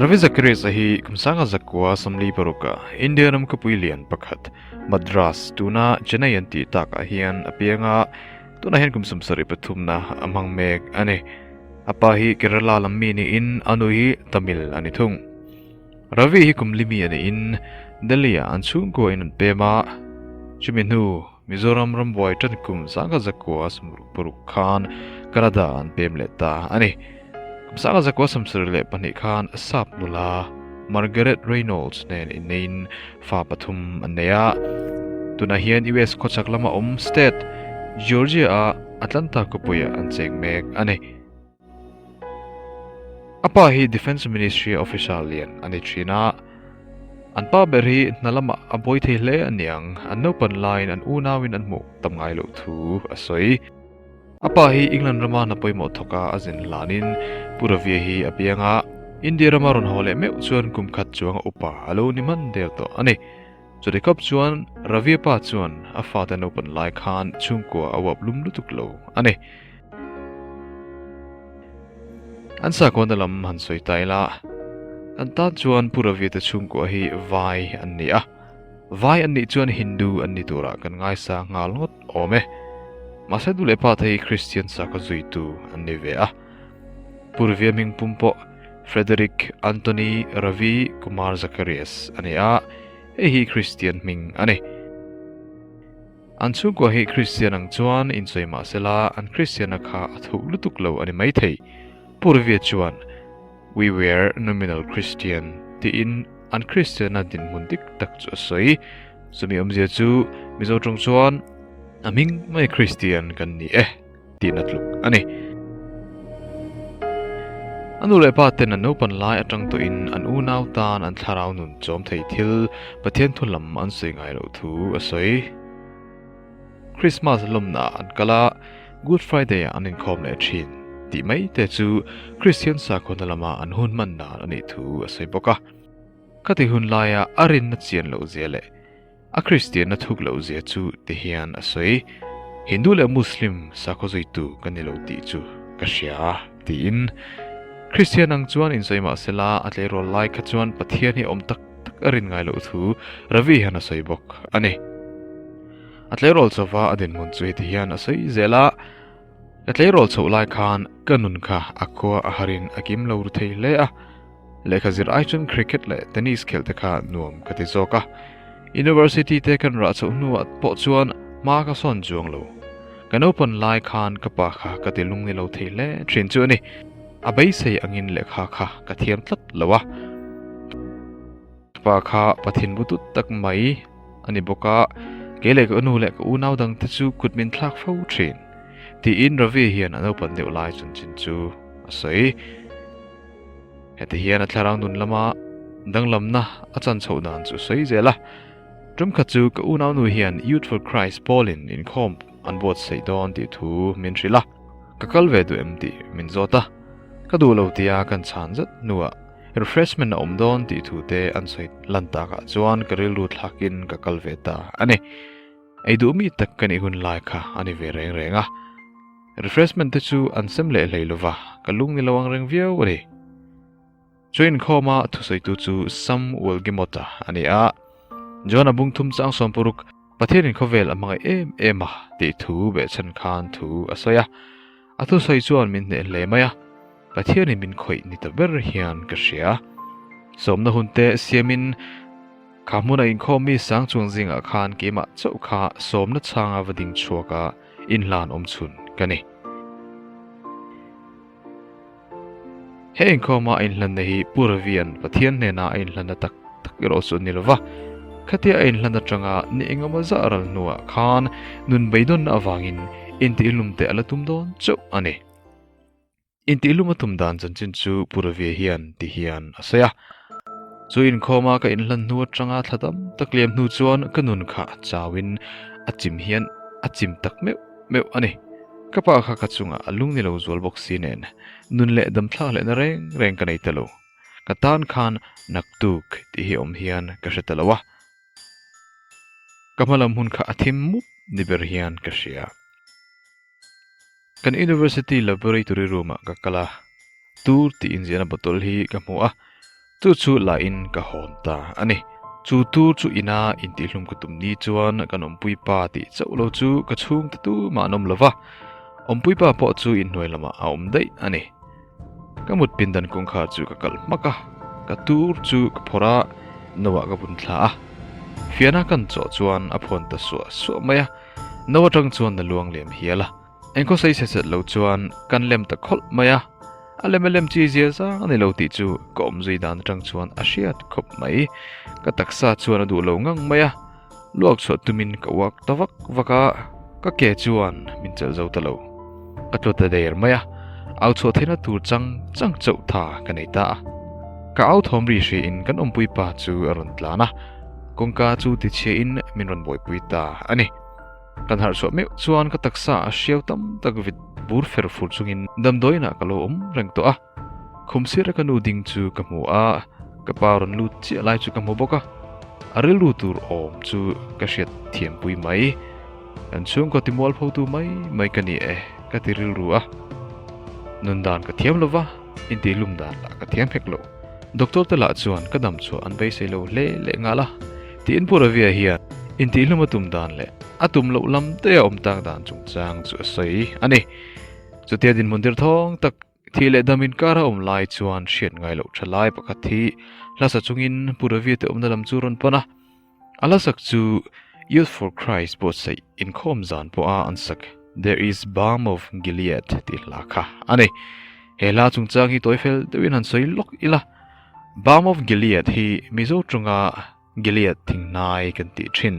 Ravi Zacharias-a hi kum sanga zakua 46-a India ram khawpui lian pakhat Madras tuna Chennai an tih takah hian a piang a, tunah hian kum 73 na a hmang mek a ni. A pa hi Kerala lam mi niin a nu hi Tamil a ni thung. Ravi hi kum limi a niin Delhi-ah an chhungkua in an pem a, chumi hnu Mizoram rambuai tan kum sanga zakua 66 khan Canada an pem leh ta a ni. Kum sanga zakua 72 khan sap nula Margaret Reynolds nen inneiin fa pathum an nei a. Tunah hian US khawchhak lama awm state Georgia-a Atlanta khawpuiah an cheng mek a ni. A pa hi Defence Ministry officer lian a ni thin a, an pa ber hi hna lamah a buai thei hle a niang, an naupan laiin an unauin an hmuh tam ngai loh thu a sawi. A pa hi England rama hna pawimawh thawka a zin hlanin Pu Ravia hi a piang a, India rama rawn haw leh meuh chuan kum khat chuang a upa a lo ni hman der tawh a ni. Chuti khawp chuan Ravia pa chuan a fate naupan lai khan chhungkua a uap lum lutuk lo a ni. An sakawna lam han sawi ta ila, an tan chuan Pu Ravia te chhungkua hi vai an ni a, vai an nih chuan Hindu an ni turah kan ngaisa nghal ngawt awm e. Mahse du leh pa te hi Kristian sakhaw zuitu an ni ve a. Pu Ravia hming pum pawh Frederick Anthony Ravi Kumar Zacharias a ni a, hei hi Kristian hming a ni. An chhungkua hi Kristian ang chuan insawi mah sela an Kristianna kha a thuk lutuk lo a ni maithei. Pu Ravia chuan, We were nominal Christian tiin an Kristianna dinhmun dik tak chu a sawi. Chumi awmzia chu Mizo tawng chuan a hming mai Kristian kan ni e tihna tluk a ni. A nu leh pa ten an naupan lai atang tawhin an unau tan an thlarau nun chawm thei thil Pathian thu lam an sawi ngai loh thu a sawi. Christmas lawmna an kal a, Good Friday ah an inkhawm leh thin tih mai te chu Kristian sakhawna lama an hun hman dan a nih thu a sawi bawk a. Khati hun laia a rinna chian loh zia leh A Kristianna thuk loh zia chu ti hian a sawi, Hindu leh Muslim sakhaw zuitu ka ni lo tih chu ka hria a, tiin. Kristian ang chuan insawi mah sela, a tleirawl lai kha chuan Pathian hi awm tak tak a rin ngai loh thu Ravi hian a sawi bawk a ni. A tleirawl chauva a dinhmun chu heti hian a sawi zel a, Ka tleirawl chhoh lai khan ka nun kha a khua a harin a kim lo ru thei hle a, Lehkha zir ai chuan cricket leh tennis khelh te kha nuam ka ti zawk a. University te kan rah chhoh hnuah pawh chuan hma ka sawn chuang lo. Ka naupan lai khan ka pa kha ka ti lung ni lo thei hle thin chu a ni. A beisei angin lehkha kha ka thiam tlat lo a. Ka pa kha Pathin butut tak mai a ni bawk a, kei leh ka nu leh ka unau dang te chu kut min thlak fo thin. Tiin Ravi hian a naupan deuh lai chanchin chu a sawi. Heti hian a thlarau nun lama danglamna a chan chhoh dan chu sawi zel a. Tum khat chu ka unaunu hian Youth for Christ pawlin inkhawm an buatsaih dawn tih thu min hrilh a, ka kal ve duh em tih min zawt a. Ka duh lo tia kan chhan zet hnuah refreshment a awm dawn tih thu te an sawi lan takah chuan ka rilru thlakin ka kal ve ta a ni. Ei duh mi tak ka nih hun lai kha a ni ve reng reng a. Refreshment te chu an sem leh hlei lova, ka lung ni lo ang reng viau a ni. Chu inkhawma thusawitu chu Sam Wolgemota a ni a, John-a bung thum chang 60, Pathianin khawvel a hmangaih em em a tih thu behchhan khan thu a sawi a. A thusawi chuan min hneh hle mai a, Pathianin min khawih ni ta ber hian ka hria. Sawmna hun te siamin kha hmuna inkhawm mi sang chuang zingah khan keimah chauh kha sawmna chhanga va ding chhuak a, inhlan awm chhun ka ni. He inkhawma a inhlanna hi Pu Ravian Pathian hnena a inhlanna tak tak erawh chu a ni lova, khatia a inhlan atanga ni engemaw zah ral hnuah khan nun beidawnna avangin intihlum te a la tum dawn chauh a ni. Intihlum a tum dan chanchin chu Pu Ravia hian ti hian a sawi a. Chu inkhawma ka inhlan hnu atanga thla tam tak liam hnu chuan ka nun kha a chauin a chim hian a chim tak meuh meuh a ni. Ka pa kha ka chungah a lung ni lo zual bawk si nen nun leh damthlak lehna reng reng ka nei ta lo. Ka tan khan naktuk tih hi awm hian ka hre ta lo a. Ka hmalam hun kha a thim mup ni ber hian ka hria. Kan University laboratory room ah ka kal a, tur tih inziahna bottle hi ka hmu a. Chu chu la in ka hawn ta a ni. Chu tur chu ina intihlum ka tum ni chuan kan awmpui pa tih chauh lo chu ka chhungte tumah an awm lo va, awmpui pa pawh chu inhnuai lamah a awm daih a ni. Ka mut pindan kawngkhar chu ka kalh hmak a, ka tur chu ka phawrh a, no ah ka bun thla a. Fiana kan chawh chuan a phawn ta suah suah mai a, no atang chuan na luang liam hial a. Engkhaw sei set set lo chuan kan lem ta khawlh mai a, a lem a lem chi zia zang a ni lo tih chu ka awm zui dan atang chuan a hriat khawp mai. Ka taksa chuan a duh lo ngang mai a, luak chhuah tumin ka uak ta vak vak a, ka ke chuan min chelh zo ta lo. Ka tlu ta der mai a, au chhuah theihna tur chang chang chauh tha ka nei ta a. Ka au thawm ri hriin kan awmpui pa chu a rawn tlan a, kawngka chu tichhiain min rawn buaipui ta a ni. Kan harh chhuah meuh chuan ka taksa a hriau tam tak vit bur fer fur chungin damdawiinah ka lo awm reng tawh a. Khum sira ka nu ding chu ka hmu a, ka pa rawn lut chiah lai chu ka hmu bawk a. A rilru tur awm chu ka hriat thiampui mai. Kan chhungkaw timual photu mai mai ka ni e ka ti rilru a. Nun dan ka thiam lo va, intihlum dan lah ka thiam hek lo. Doctor te lah chuan ka dam chhuah an beisei lo hle leh nghal a, tiin Pu Ravia hian intihlum a tum dan leh a tum loh lam te a awm tak dan chungchang chu a sawi a ni. Chutia dinhmun tir thawng tak thih leh dam inkar a awm lai chuan hriat ngai loh tha lai pakhat hi hlasa chungin Pu Ravia te awmna lam chu rawn pan a. A la sak chu Youth for Christ buatsaih inkhawm zan pawha an sak There is Balm of Gilead tih hla kha a ni. He hla chungchang hi tawi fel deuhin han sawi lawk ila. Balm of Gilead hi Mizo tawnga Gilead thinghnai kan tih thin,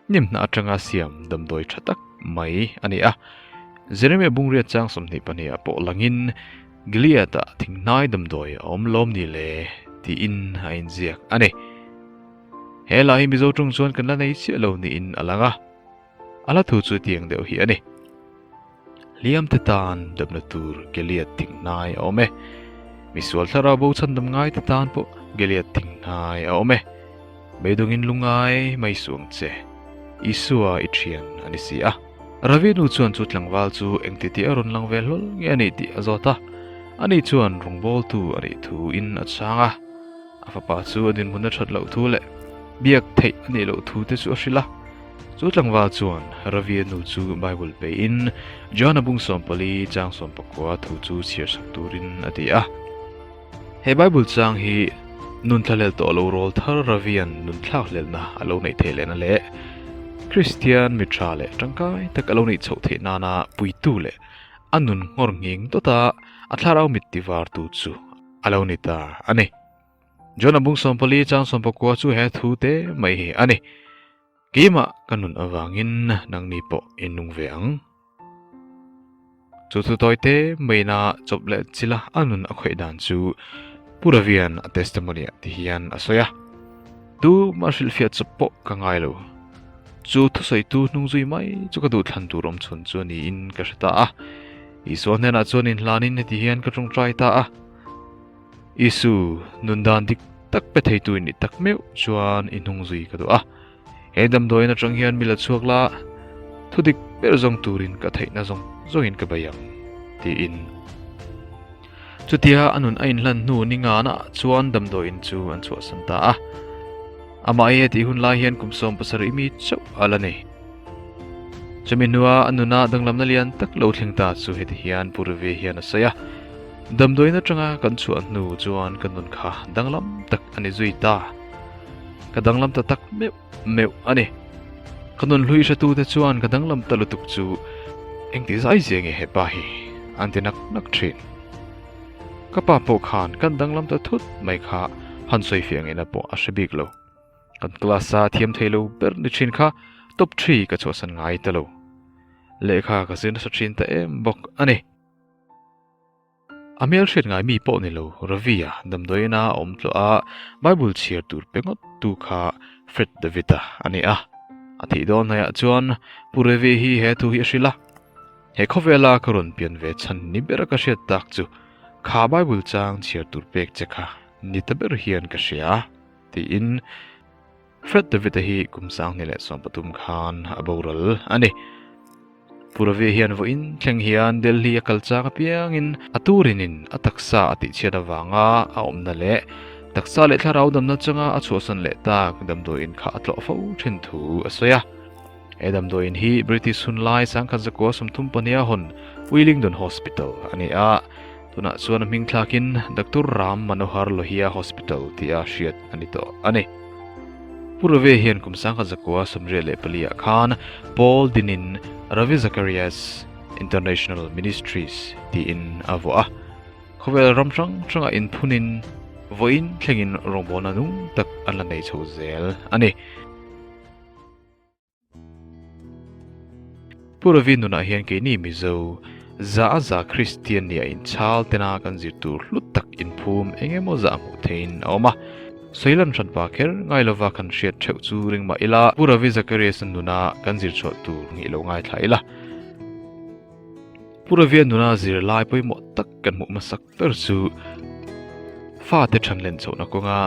hnimhna atanga siam damdawi tha tak mai a ni a. Jeremiah Bungriat chang 22 ah pawh langin Gilead-ah thinghnai damdawi a awm lawm ni le tiin a inziak a ni. He lah hi Mizo tawng chuan kan la nei chiah lo niin a lang a, a la thu chu tiang deuh hi a ni. Hliam te tan damna tur Gilead thinghnai a awm e. Misual thlarau bo chhandam ngai te tan pawh Gilead thinghnai a awm e. Beidawngin lungai mai suh ang che, Isua i thian a ni si a. Ravi nu chuan chu tlangval chu engti tih a rawn lang ve hlawl nge a nih tih a zawt a, ani chuan rawngbawltu a nih thu in a chhang a. A fapa chu a dinhmun a that loh thu leh biak theih a nih loh thu te chu a hrilh a. Chu tlangval chuan Ravia nu chu Bible peiin John-a bung 14 chang 19 thu chu chhiar sak turin a ti a. He Bible chang hi nun thlahlel tawh lo rawl thar Ravia'n nun thlakhlelna a lo neih theih lehna leh Kristian mi tha leh tangkai tak a lo neih chhoh theih nana puitu leh a nun nghawr nghing dawta a thlarau mit tivartu chu a lo ni ta a ni. John-a bung 14 chang 19 chu he thu te mai hi a ni. Keimah ka nun avangin nangni pawh in nung ve ang. Chu thu tawi te maina chawp leh chila a nun a khawih dan chu Pu Ravian a testimony ah ti hian a sawi a. Tu mah hrilhfiah chawp pawh ka ngai lo. Chu thusawitu hnung zui mai chu ka duhthlan tur awm chhun chu niin ka hre ta a. Isua hnenah chuan inhlanin heti hian ka tawngtai ta a, Isu, nun dan dik tak pe theitu i nih tak meuh chuan i hnung zui ka duh a. He damdawiin atang hian mi la chhuak la, thu dik ber zawng turin ka theihna zawng zawngin ka bei ang, tiin. Chutia a nun a inhlan hnu ni ngana chuan damdawiin chu an chhuahsan ta a. Amah hi hetih hun lai hian kum 17 mi chauh a la ni. Chumi hnua a nuna danglamna lian tak lo thleng ta chu heti hian Pu Ravi hian a sawi a, Damdawiin atanga kan chhuah hnu chuan ka nun kha danglam tak a ni zui ta. Ka danglam ta tak meuh meuh a ni. Ka nun hlui hretute chuan ka danglam ta lutuk chu engti zai zia nge hepa hi an ti nak nak thin. Ka pa pawh khan kan danglam ta thut mai kha han sawifiah ngaihna pawh a hre bik lo. Kan class a thiam thei lo ber ni thin kha top three ka chhuahsan ngai ta lo. Lehkha ka zir nasa thin ta em bawk a ni. A hmel hriat ngai mi pawh ni lo Ravi-a damdawiina a awm tluah a, Bible chhiar tur pe ngawt tu kha Fred David-a a ni a. A thih dawn hnaihah chuan Pu Ravi hi he thu hi a hrilh a. He khawvela ka rawn pian ve chhan ni bera ka hriat tak chu kha Bible chang chhiar tur pek che kha ni ta ber hian ka hria. Tiin Fred David-a hi kum 2013 khan a boral a ni. Pu Ravi hian vawiin thleng hian Delhi a kal chang apiangin a turinin a taksa a tihchhiat avanga a awmna leh Taksa leh thlarau damna changa a chhuahsan leh tak damdawiin kha a tlawh fo thin thu a sawi a. He damdawiin hi British hun lai 1932 a hawn Willingdon Hospital a ni a, tunah chuan a hming thlakin Doctor Ram Manohar Lohia Hospital tia hriat a ni tawh a ni. Pu Ravi hian kum 1984 ah khan Paul dinin Ravi Zacharias International Ministries tiin a vuah a. Khawvel ram hrang hrangah inphunin vawiin thlengin rawngbawlna nung tak an la nei chho zel a ni. Pu Ravi nunah hian keini Mizo za a za Kristian nia inchhal tena kan zir tur hlu tak inphum eng emaw zah hmuh theihin a awm a. Sawilan hranpa kher ngai lova kan hriat theuh chu ring mah ila, Pu Ravi Zacharias-a nuna kan zir chhuah tur ngih lo ngaithla ila. Pu Ravia nuna zirlai pawimawh tak kan hmuh hmasak ber chu fate thanlen chhohna kawnga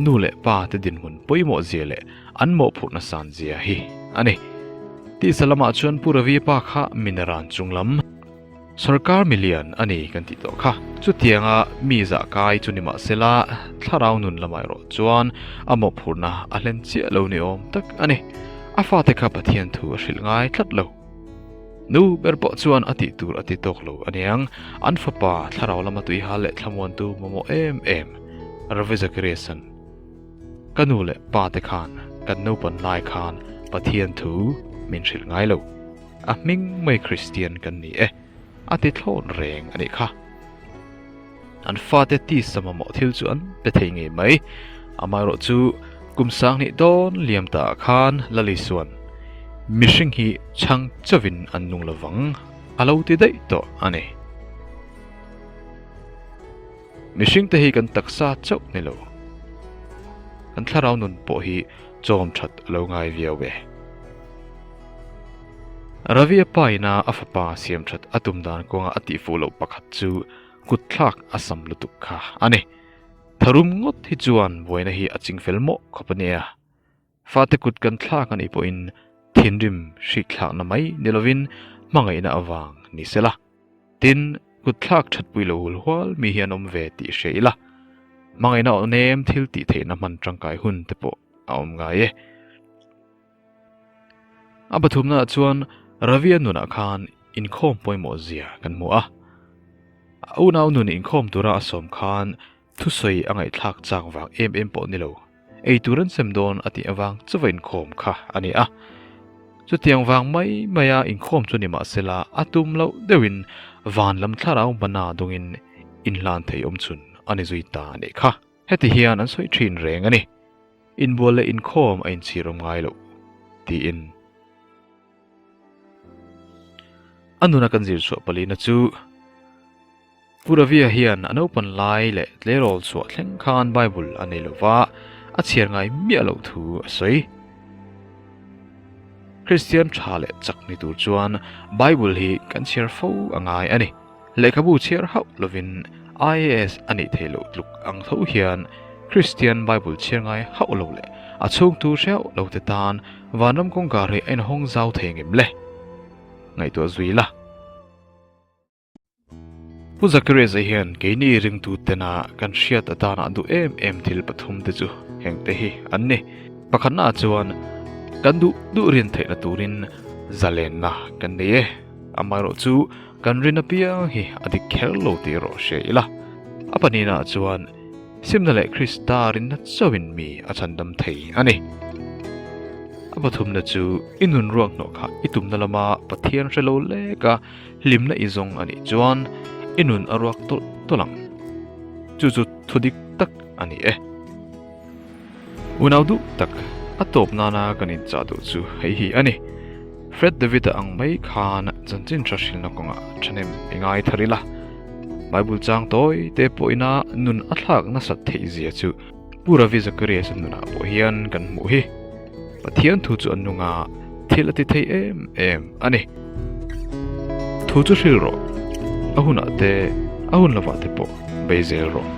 nu leh pa te dinhmun pawimawh zia leh an mawhphurhna san zia hi a ni. Tisa lamah chuan Pu Ravia pa kha minaran chunglam sawrkar milian a ni kan tih tawh kha. Chutianga mi zah kai chu ni mahsela thlarau nun lamah erawh chuan a mawhphurhna a hlen chiah lo ni awm tak a ni. A fate kha Pathian thu a hrilh ngai tlat lo. Nu ber pawh chuan a tih tur a ti tawk lo aniang, an fapa thlarau lama tuihal leh thlamuantu mamawh em em Ravi Zachariasan, Ka nu leh pa te khan kan naupan lai khan Pathian thu min hrilh ngai lo, a hming mai Kristian kan ni e, a ti thlawt reng a nih kha. An fate tisa mamawh thil chu an pe thei ngei mai. Amaherawh chu kum sanghnih dawn liam ta ah khan Lalisuan mihring hi chhang chauvin an nung lovang a lo ti daih tawh a ni. Mihring te hi kan taksa chauh ni lo, kan thlarau nun pawh hi chawm that a lo ngai viau e. Ravi-a pa ina a fapa siam that a tum dan kawnga a tihfuh loh pakhat chu kutthlak a sam lutuk kha a ni. Tharum ngawt hi chuan buaina hi a ching fel mawh khawp a nia. Fate kut kan thlak a nih pawhin thinrim hrikthlakna mai ni lovin hmangaihna avang ni sela. Tin, kutthlak thatpui lo hul hual mi hi an awm ve tih hria ila. Hmangaihna aw nem thil tih theihna hman tangkai hun te pawh a awm ngai e. A pathumnaah chuan Ravi-a nunah khan inkhawm pawimawh zia kan hmu a. A unau nun inkhawm tura a sawm khan thusawi a ngaihthlak chak vang em em pawh ni lo, ei tur an sem dawn a tih avang chuva inkhawm kha a ni a. Chutiang vang mai maia inkhawm chu ni mahsela a tum loh deuhin van lam thlarau hmana dawngin inhlan thei awmchhun a ni zui ta a nih kha. Heti hian an sawi thin reng a ni. Inbual leh inkhawm a inchhir awm ngai loh, tiin. A nuna kan zir chhuah palina chu, Pu Ravia hian a naupan lai leh tleirawl chhuah thleng khan Bible a nei lo va, a chhiar ngai miah loh thu a sawi. Kristian tha leh chak ni tur chuan Bible hi kan chhiar fo a ngai a ni. Lehkhabu chhiar hauh lovin IAS a nih theih loh tluk ang tho hian Kristian Bible chhiar ngai hauh lo leh a chhungtu hre hauh lo te tan vanram kawngkar hi a inhawng zau thei ngem le? Ngaihtuah zui la. Pu Zacharias-a hian keini ringtu tena kan hriat atana a duh em em thil pathum te chu hengte hi an ni. Pakhatnaah chuan kan duh duh rin theihna turin zalenna kan nei e. Amaherawh chu Kan rin apiang hi a dik kher lo tih erawh hria ila. A pahnihnaah chuan simna leh Krista rinna chauhin mi a chhandam thei a ni. A pathumna chu i nun ruak hnawh kha i tumna lama Pathian hre lo leka hlimna i zawng a nih chuan i nun a ruak tawlh tawlh ang. Chu chu thu dik tak a ni e. Unau duh tak, a tawp nana kan inchah duh chu hei hi a ni. Fred David-a ang mai khan chanchin tha hrilhna kawngah thahnem i ngai thar ila. Bible chang tawi te pawhina nun a thlak nasat theih zia chu Pu Ravi Zacharias-a nunah pawh hian kan hmuh hi. Pathian thu chu a nunga thil a ti thei em em a ni. Thu chu hrilh rawh, a hunah te, a hun lovah te pawh bei zel rawh.